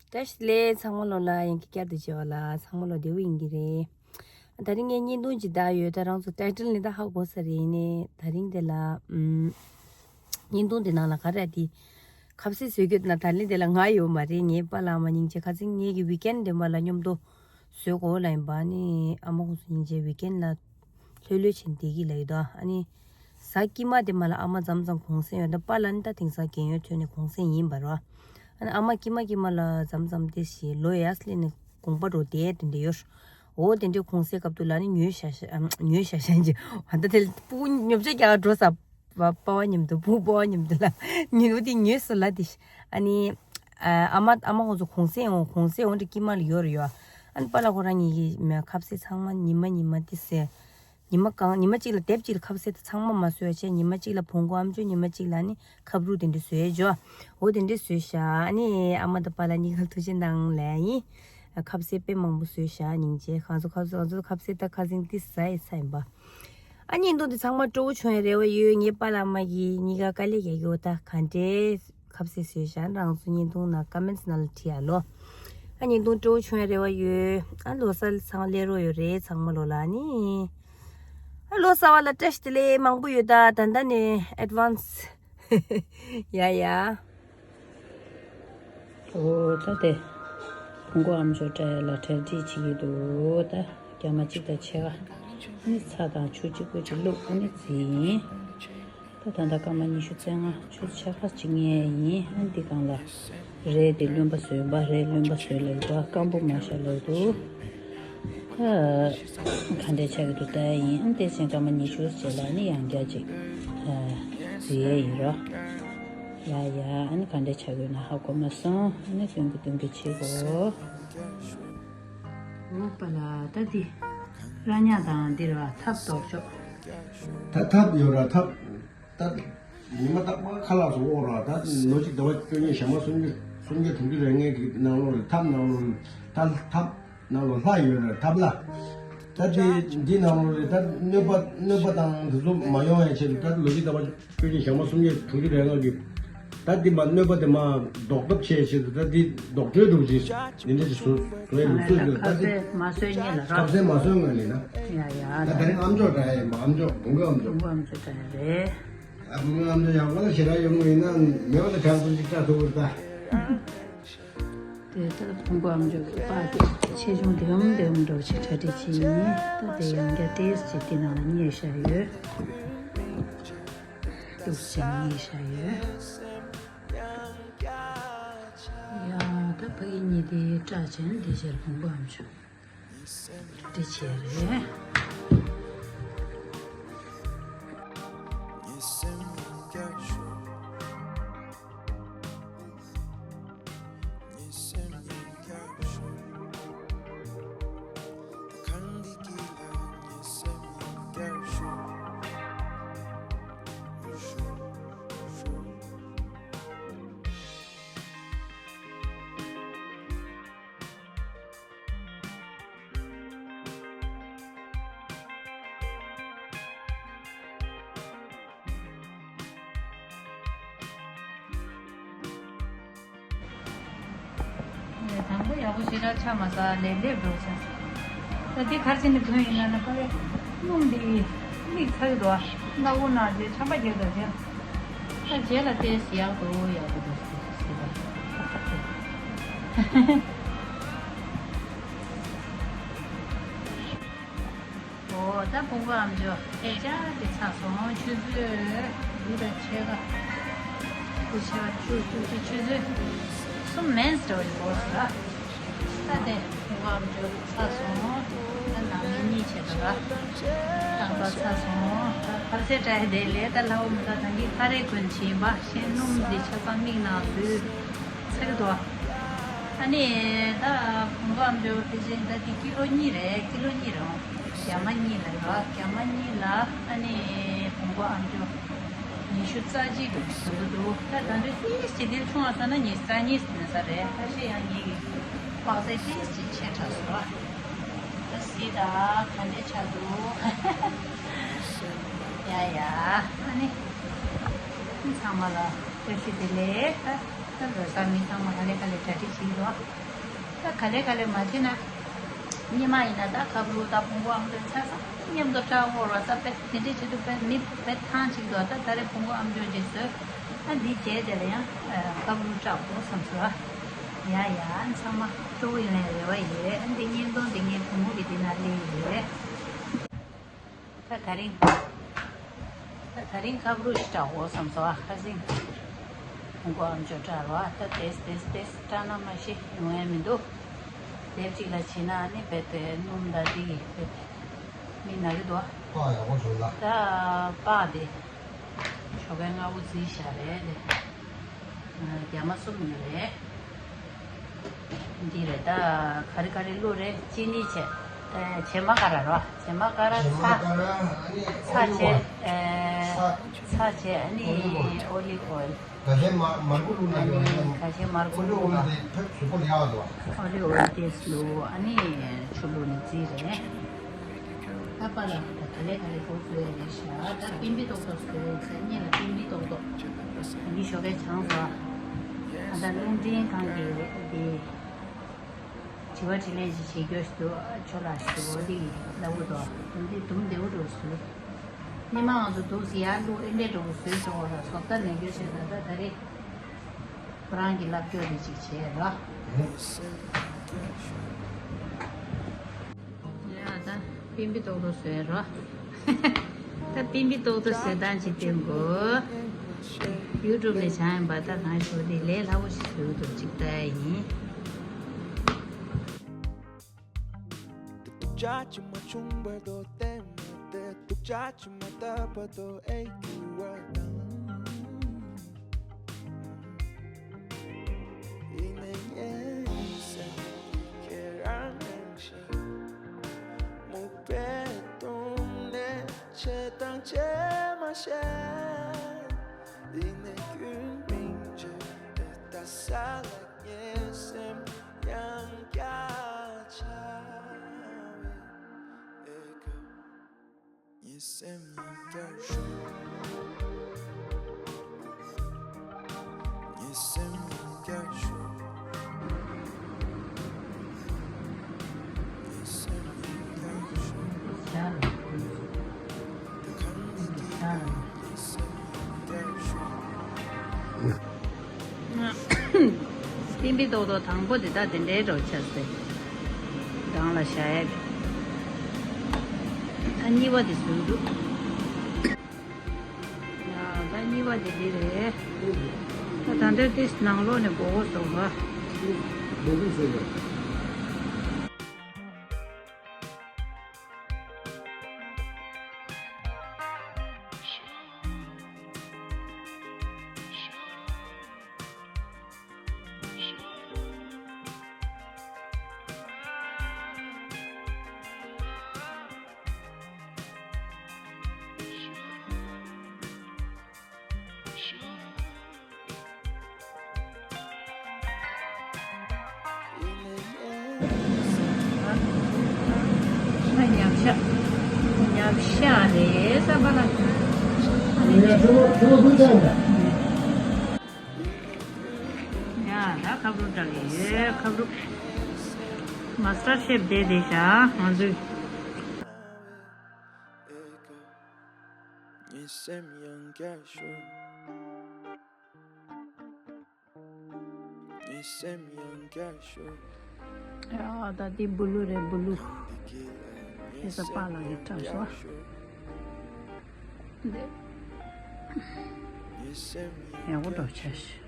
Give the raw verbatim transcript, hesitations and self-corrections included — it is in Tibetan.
བཀྲ་ཤིས་བདེ་ལེགས། ཚང་མ་ལོ་ལ་ཡང་བསྐྱར་དུ་མཇལ་བ་ལ་ཚང་མ་ལོ་བདེ་པོ་ཡིན་གྱི་རེད། ད་རིང་ངས་བརྙན་ཐུང་ཅིག་བལྟས་ཡོད། ད་རང་ཚོ་ཊའི་ཊལ་ནས་ད་ཧ་གོ་ས་རེད། ཡིན་ནའི་ད་རིང་དེ་ལ་ཨམ། བརྙན་ཐུང་དེ་ནང་ལ་ག་རེ་དེ་ཁ་ཟས་བཟོས་ཀྱི་ཡོད་ན། ད་ལན་དེ་ལ་ང་ཡོད་མ་རེད། ངའི་པཱ་ལགས་ཨ་མ་སྙིང་རྗེ་ཁ་སང་ངེད་ཀྱི་ཝིག་ཨེན་དེ་མ་ལ་མཉམ་དུ་བཟོས་གོ་ལ་ཡིན་པ། ནི་ཨ་མ་ཁོང་ཚོ་སྙིང་རྗེ་ཝིག་ཨེན་ལ་ལྷོད་ལྷོད་བྱས་བསྡད་ཀྱི་ལ་ཡོད་དོ། ཨ་ནི་གཟའ་སྐྱིད་མ་དེ་མ་ལ་ཨ་མ་མཚམས་མཚམས་གུང་སེང་ཡོད། ད་པཱ་ལགས་ནི་ད་དེང་སང་རྒན་ཡོལ་ཐོན་ནས་གུང་སེང་ཡིན་པ་རོ། ཨ་ནི་ཨ་མ་སྐྱིད་མ་སྐྱིད་མ་ལ་མཚམས་མཚམས་དེ་ཞིག་ལོ་ཡར་སླེབས་ནས་དགོངས་པ་འགྲོ་བསྡད་དེ་འདྲ་ཡོད། འོ་དེ་འདྲའི་གུང་སེང་སྐབས་དུ་ལ་ནི་ཉོས་ཤ་ཤ་ཉོས་ཤ་ཤ་ཡིན་གྱི། ཨ་ད་དེ་ལ་སྤུ་གུ་ཉོ་ཆ་རྒྱག་འགྲོ་ས། པ་པ་བ་མཉམ་དུ་བུ་པ་བ་མཉམ་དུ་ལ་ཉིན་འུ་དེ་ཉོས་སོ་ལ་དེ། ཨ་ནི་ཨ་ཨ་མ་ཨ་མ་ཁོང་ཚོ་གུང་སེང་འོང་། གུང་སེང་འོང་དེ་སྐྱིད་མ་ལ་ཡོད་རེད་ཡོད། ཨ་ནི་པཱ་ལགས་ཁོ་རང་གཉིས་ཀྱིས་མ་ཁ་ཟས་ཚང་མ་ཉི་མ་ཉི་མ་དེ་ཟས། ཉི་མ་གང་ཉི་མ་གཅིག་ལ་དེབ་གཅིག་ལ་ཁ་ཟས་དེ་ཚང་མ་མ་བཟོས་བྱས། ཉི་མ་གཅིག་ལ་བོང་གུ་ཨམ་ཅོག་ཉི་མ་གཅིག་ལ་ནི་ཁབ་རུ་དེ་འདྲ་བཟོས་འཇོ། འོ་དེ་འདྲ་བཟོས་ཤག་ཨ་ནི་ཨ་མ་དང་པཱ་ལགས་གཉིས་ཀ་ཐུགས་རྗེ་གནང་ལ་ཡིན། ཁ་ཟས་དཔེ་མང་པོ་བཟོས་ཤག་སྙིང་རྗེ། ཁ་ཟས་ཁ་ཟས་ཁ་ཟས་ཁ་ཟས་ད་ཁ་ཟས་འདི་ཟ་ཡི་ཚ་ཡིན་པ། ཨ་ནི་བརྙན་ཐུང་འདི་ཚང་མ་སྤྲོ་བོ་བྱུང་ཡ་རེ་བ་ཡོད། ངའི་པཱ་ལགས་མ་གིས་གཉིས་ཀ་དཀའ་ལས་རྒྱག་གི་ཡོད། ད་ག་འདྲའི་ཁ་ཟས་བཟོས་ཤག་རང་ཚོ་བརྙན་ཐུང་ནང་ཀོ་མེན་ཊི་ནང་ལ་བྲིས་ཡ་ལོ། ཨ་བརྙན་ཐུང་སྤྲོ་བོ་བྱུང་ཡ་རེ་བ་ཡོད། ཨ་ལོ་གསར་ཚང་ལས་རོགས་ཡོད་རེད། ཚང་མ་ལོ་ལ་ནི། ཨ་ལོ་གསར་བ་ལ་བཀྲ་ཤིས་བདེ་ལེགས་མང་པོ་ཡོད། ད་ད་ལྟ་ནས་ཨེཌ་ཝན་སི། ཡ་ཡ། ཨོ་ད་དེ། བོང་གུ་ཨམ་ཅོག་སྤྲད་ཡ་ལ་གྲ་སྒྲིག་བྱེད་ཀྱི་འདུག་ད་རྒྱ་མ་གཅིག་དང་ཕྱེད་ཀ་ནི་ཚྭ་དང་ཆུ་གཅིག་པོ་གཅིག་བླུགས། ཨ་ནི་བརྫིས་ཡིན། ད་ད་ལྟ་སྐར་མ་ཉི་ཤུ་རྩ་ལྔ། ཆུ་ཚོད་ཕྱེད་ཀ་གཅིག་ཉལ་ཡིན། ཨ་ནི་འདི་སྒང་ལ་རས་དེ་རློན་པ་བཟོས་པ། རས་རློན་པ་བཟོས་ལབ་འདུག་སྐམ་པོ་མ་བཞག་ལབ་འདུག་ད་ག་འདྲས་ཆགས་ཀྱི་འདུག་ལྟ་ཡ་ཡིན། ཨ་ནི་དེ་བཞིན་སྐར་མ་ཉི་ཤུ་རྗེས་ལ་ནི་ཡང་བསྐྱར་ཅིག་བརྫི་ཡས་ཡིན་རོ། ཡ་ཡ། ཨ་ནི་ག་འདྲས་ཆགས་ཀྱི་ཡོད་ན་ཧ་གོ་མ་སོང་། ཨ་ནི་སྟོན་གི་སྟོན་གི་བྱེད་དགོས། འོ་པ་ལ་ད་འདི་ར་ཉག་དང་འདི་ར་ཐབ་ལྡོག་ཆོག་ད་ཐབ་ཡོད་ར་ཐབ། ད་ཉི་མ་རྟག་པར་ཁ་ལག་སོགས་དབོར་ར། ད་ལོ་གཅིག་ཟླ་བ་བཅོ་ལྔ་ཞག་མ་སུམ་བརྒྱ་སུམ་བརྒྱ་དྲུག་ཅུ་རེ་ལྔའི་གི་ནང་ལོགས་ལ་ཐབ་ནང་ལོགས་ལ་ད་ཐབ་ནང་ལོགས་ལྷ་ཡོད་ར་ཐབ་ལྷ། ད་དེ་འདི་ནང་ལོགས་ལ་ད་གནོད་པ་གནོད་པ་དང་དེ་ཚོ་མ་ཡོང་བའི་ཆེད་དུ་ད་ལོ་གཅིག་ཟླ་བ་བཅུ་གཅིག་ཞག་མ་སུམ་བརྒྱ་དྲུག་ཅུ་རེ་ལྔ་གི་ད་འདི་མ་གནོད་པ་དེ་མ་ཟློག་ཐབས་བྱས་ཆེད་དུ་ད་འདི་ཟློག་འཕྲོད་འགྲོ་ཅིག་འདི་འདྲ་ཅིག་བཟོ་བཟོ་ཡ་ལུགས་སྲོལ་ཡོད། ད་ཁ་འདི་ཟས་མ་ཟོས་ཉིན་ལ་ཁ་རོགས་ཟས་མ་ཟོས་ངོས་ནས་ན། ཡ་ཡ། ད་ད་རིང་ཨམ་ཅོག་འདྲ་ཡ་ཡིན་པ། ཨམ་ཅོག་བོང་གུ་ཨམ་ཅོག་བོང་གུ་ཨམ་ཅོག་འདྲ་ཡ་རེད། ཨ་བོང་གུ་ཨམ་ཅོག་ཡག་པོ་ལ་ཞེ་དྲག་ཡོང་གི་ཡིན་ན་མེད་པ་ལ་གྲངས་ཙམ་ཅིག་བཀྲ་ཐུབ་ཀྱི་རེད་ད། དེ་ལྟར་བོང་གུ་ཨམ་ཅོག་གི་པགས་དེ་ཆེ་ཆུང་བདེ་འམ་བདེ་འམ་འགྲོ་ཆེ་གྲ་སྒྲིག་བྱེད་ཡིན། ད་དེ་ཡང་བསྐྱར་ཏོག་ཙམ་དེ་ནང་ལ་བསྙལ་བཞག་ཡོད། ཏོག་ཙམ་བསྙལ་བཞག་ཡོད། ཡ་ད་ཕ་གི་གཉིས་དེ་སྐྲ་ཆེན་དེ་ཕྱིར་བོང་གུ་ཨམ་ཅོག་དེ་བྱས་རེད། དང་པོ་ཡག་པོ་ཞེ་དྲག་ཆགས་མ་སོང་། ལས་སླེབས་འགྲོ་ཆགས་སོང་། ད་འདི་གར་ཕྱིན་ནས་ཐོན་ཡིན་ན་ན་ཕ་གི་སྣུམ་འདི་མིག་ཚ་གི་འདུག་ཨ། སྣ་བུག་ནང་རྗེས་ཆམ་པ་རྒྱག་དང་རྗེས། ད་རྗེས་ལ་ལྟས་ཡག་འདུག་ཡག་པོ་འདུག་ཟེར་ཟེར་བ། འོ་ད་བོང་གུ་ཨམ་ཅོག་ཐལ་ཆ་དེ་ཚར་སོང་། ཆུ་ཚོད་དགུ་དང་ཕྱེད་ཀ་དགུ་ཕྱེད་ཀ་བཅུ་བཅུ་གཅིག་ཆུ་ཚོད་གསུམ་མིན་འདྲ་བོ་ཞིག་འགོར་སོང་ལ། ད་དེ་བོང་གུ་ཨམ་ཅོག་ཚར་སོང་། ད་ནང་མི་གཉིས་བྱས་ད་ལ་རྐང་པ་ཚར་སོང་། ད་ཕར་ཚད་དྲ་ཡ་དེ་ལས་ད་ལྷ་བོ་མི་ད་ད་གིན་ཁ་རས་གོན་བྱིན་པ་ཤེས་སྣུམ་དེ་ཆ་ཚང་མིག་ནང་བཟོས་ཚར་གི་འདུག་ཨ་ནི་ད་བོང་གུ་ཨམ་ཅོག་དེ་བཞིན་ད་དེ་ཀི་ལོ་གཉིས་རེད། ཀི་ལོ་གཉིས་རེད། རྒྱ་མ་གཉིས་ལ་རོ། རྒྱ་མ་གཉིས་ལ་ཨ་ནི་བོང་གུ་ཨམ་ཅོག་ཉི་ཤུ་རྩ་གཅིག་གི་ཟིན་གྱི་འདུག་ད་ད་འདྲ་ཏིས་ཅིག་དེ་ཆུང་བ་ས་ན་ཉི་ཤུ་རྩ་གཉིས་ཟིན་ས་རེད། ཁ་ཤས་ཡང་ཉིད་ཀྱི་དཔག་ཚད་ཏིས་ཅིག་ཆེ་དྲགས་སོང་། ད་གཟིགས་ད་ག་འདྲ་ཆགས་འདུག་ཡ་ཡ། ཨ་ནི་ཚང་མ་ལ་བཀྲ་ཤིས་བདེ་ལེགས། ད་ ད་ལོ་གསར་མི་ཚང་མ་ག་ལེ་ག་ལེ་གྲ་སྒྲིག་བྱེད་འདུག་ད་ག་ལེ་ག་ལེ་མ་བྱེད་ན། སྔོན་མ་ཡིན་ན་ད་ཁབ་རུ་ད་བོང་བུ་ཨམ་ཅོག་ཆ་ཚང་མཉམ་དུ་སྐྲག་འོར་བ་ས་པེ་དེ་འདྲས་བྱེད་དུ་པེ་མི་པེ་ཐང་ཅིག་འདུག་ད་ད་རེ་བོང་བུ་ཨམ་ཅོག་ཅིག་བཟོས། ཨ་འདི་བྱས་དེ་ལ་ཡང་ཁབ་རུ་སྐྲག་འོ་བསམ་སོ། ཡ་ཡ་ཨ་ཚང་མ་སྤྲོ་བོ་ཡིན་ལ་རེ་བ་ཡོད། ཨ་འདི་བརྙན་ཐུང་འདི་ངའི་བུ་མོ་གི་འདི་ན་སླེབས་ཡོད། ད་ད་རིང་། ད་ད་རིང་ཁབ་རུ་ཞིག་སྐྲག་འོ་བསམ་སོ། ཨ་ཁ་སིང་། ཁོང་ཁོ་ཨམ་ཅོག་སྐྲག་རོ། ཨ་ད་ཏེས་ཏེས་ཏེས་སྐྲག་ན་མ་ཤི་ཡོང་ཡ་མི་འདུག་དེབ་ཅིག་ལ་ཕྱིན་ན་ཨ་ནི་རྦད་དེ་སྣུམ་དང་འདི་གི་རྦད་དེ་མི་ན་གི་འདུག་ཨ་ཡག་པོ་བྱུང་ད། ད་པགས་དེ་ཞོགས་ཀའི་སྔ་པོ་བརྫིས་བཞག་རེད་དེ། རྒྱ་མ་གསུམ་ཡོད་རེད། འདི་རེད་ད། ག་རེ་ག་རེ་བླུགས་རེད། ཅི་ནི་བྱས། ཨེ་བྱེ་མ་ཀ་ར་རོ། བྱེ་མ་ཀ་ར། བྱེ་མ་ཚྭ། ཀ་ར་ཨ་ནི་ཚྭ་ཨོ་ལིབ་བྱས། ཨོ་ཨེ་ཚྭ་བྱས་ཨ་ནི་ཨོ་ལིབ་ཨོ་ལིབ་ཨོ་ཡལ། ཁ་ཤས་མར་མར་ཁུ་བླུགས་ན་ཨ་ནི་ཡོད་རེད། ཁ་ཤས་མར་ཁུ་ཨོ་ལིབ་བླུགས་ཨོ་ལིབ་ན། དེ་ཕེབས་བཟོད་པོ་ཡག་འདུག་ཨོ་ལིབ་ཨོ་ལིབ་དེ་བླུགས་ཨ་ནི་ཆུ་བླུགས་ནས་བརྫིས་རེད། ད་པ་ལ་ད་ག་ལེ་ག་ལེ་འགོ་བཙུགས་ཡ་རེད་ཤག་ད་པིན་པི་ཏོག་ཏོག་ཟེར་ཟེར་ཉིན་ལ་པིན་པི་ཏོག་ཏོག་ད་ནི་ཞོགས་ཀའི་ཆང་ཟ། ད་ལྟ་རླུང་འཕྲིན་ཁང་གི་དེ་དྲི་བ་དྲིས་ལན་ཞིག་བྱེད་རྒྱུ་ཞིག་འདུག་ཁྱོད་ལ་ཞུ་འོ་དེ་ལབ་གི་འདུག་དུམ་དེ་དུམ་བདེ་བོ་འགྲོ་ཞུ། སྔོན་མ་ང་ཚོ་འདུག་སེ་ཡར་བླུགས་ཨེ་འདྲས་འགྲོ་གི་བཟོས་སོང་བ་ལ་བཟོ་ལྟ་ནས་རྒྱུ་བྱས་ད་ད་ད་རེད། ཁོ་རང་གི་ལབ་སྐྱོར་རེ་ཅིག་བྱས་རོགས། ཡ་ད་པིན་པི་ཏོག་ཏོག་བཟོས་རོགས། ད་པིན་པི་ཏོག་ཏོག་བཟོས་སྟངས་ཅིག་སྟོན་དགོས། ཡུ་ཊུབ་ལས་བྱང་ཡིན་པ་ད་གང་ཞུ་དེ་ལས་སླ་པོ་ཞིག་བཟོས་འདུག་ཅིག་ལྟ་ཡ་ཡིན། དུག་ཆ་ཇི་མ་བྱུང་བར་དོ་བསྟན་མ་སྟེ། དུག་ཆ་ཇི་མ་བཏབ་པ་དོ་ཨེ་ཁྱུ་བ་དང་། ཡིན་ནའི་ངའི་སེམས་ཀྱི་ཁྱེད་རང་རང་ཤེས། མུག་པའི་དུང་ནས་ཆེ་དང་ཆེ་མ་ཤེས། ཡིན་ནའི་རྒྱུན་རིང་བྱས་ཏེ་ལྟ་ས་ལ། ངའི་སེམས་ཡང་བསྐྱར་འཆར་བའི་ཨེ་ཀ་ངའི་སེམས་ཡང་བསྐྱར་ཤོར། ངའི་སེམས་ཡང་བསྐྱར་ཤོར། ངའི་སེམས་ཡང་བསྐྱར་ཤོར། ད་གང་གི་དུས་ཀ་ངའི་སེམས་ཡང་བསྐྱར་ཤོར། པིན་པི་ཏོག་ཏོག་དང་པོ་དེ་དག་དེ་འདྲའི་འགྲོ་ཆགས་ཏེ། སྒང་ལ་བཞག་ཡས་རེད། ད་གཉིས་པ་དེ་བཟོས་འདུག་ཡ་ད་གཉིས་པ་དེ་འདི་རེད། ད་ད་འདིར་དེ་ནང་ལོགས་ནས་མགོ་བོ་བཟོ་བ། ཉམས་ཤག་ཉམས་ཤག་རེད་བསམ་པ་ལ། ཡ་ད་ཁབ་རུ་འདྲ་གི་ཡོད་ཁབ་རུ། མ་སི་ཊར་ཤེབ་བསྡད་བསྡད་ཤག་ང་ཚོས། ངའི་སེམས་ཡང་བསྐྱར་ཤོར། ངའི་སེམས་ཡང་བསྐྱར་ཤོར། ཡ་ད་འདི་བུ་ལུ་རེད་བུ་ལུ། ཁེ་ས་པཱ་ལགས་ཀྱིས་བཀྲམ་སོང་། འདི། ངའི་སེམས་ཡང་ཡག་པོ་འགྲོ་ཆ་ཤི།